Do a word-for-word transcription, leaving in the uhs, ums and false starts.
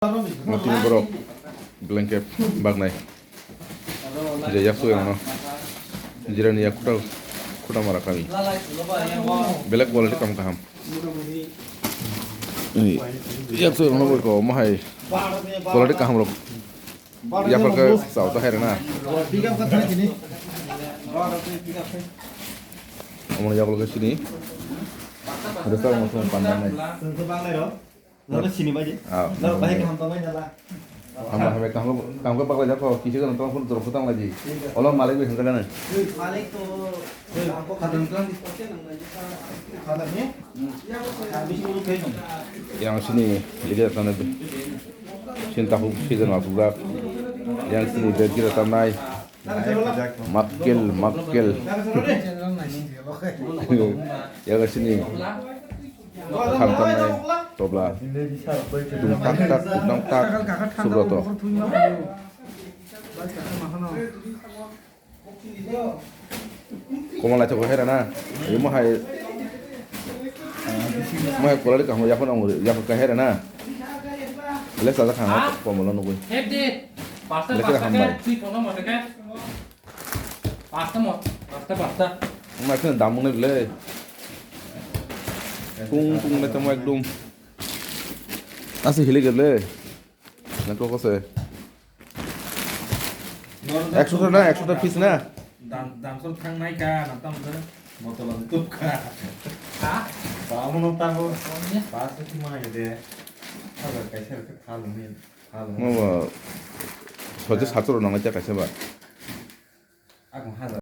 Motini borok blanket bagnai. Je yaksu yang no. Jirani yak khuta, khuta mara kami. Belek quality kam kaham. Ini yaksu yang no ko mahai quality kaham rok. Yapar ke sao ta hai na. Omo yaklo ke sini. Ada sao mo song pandan nai. Lalu sini baje. Ah, lalu baik kaham tamai jala. Hamba hamba kaham kaham ke pakla jako kisi kan tong pun terus putang lagi. Olam malik bi hengkar na. Malik to. Khadam kan. Khadam ni. Habis ni kai. Yang sini liga tanah. Sini tahu sini ma pugak. Yang sini bed kita tanai. Makkel, makkel. Yaga sini. Khamtamnai tobla. Dum tak tak, dum tak, subroto. Komal lai chok hera na. Imo hai. Mo hai kolari kahmo yaphon ang yaphon ka hera na. Lek sala khang komal nugui. Lek sala khang bai. Pasta mo, pasta, pasta. Wngma khe damung nai le. Tung tung le tamo ekdom. Ase hile gele. Na koko se. Ekso ta na, ekso ta piece na. Dam, dam sol thang nai ka, na tam se. Motola de tup ka. Ha? Ba mo no ta ho. Ba se ti ma de. Hajar kaisa ke tha lo ni. Tha lo. Mo ba. Soje satur nang ja kaisa ba. Ako hajar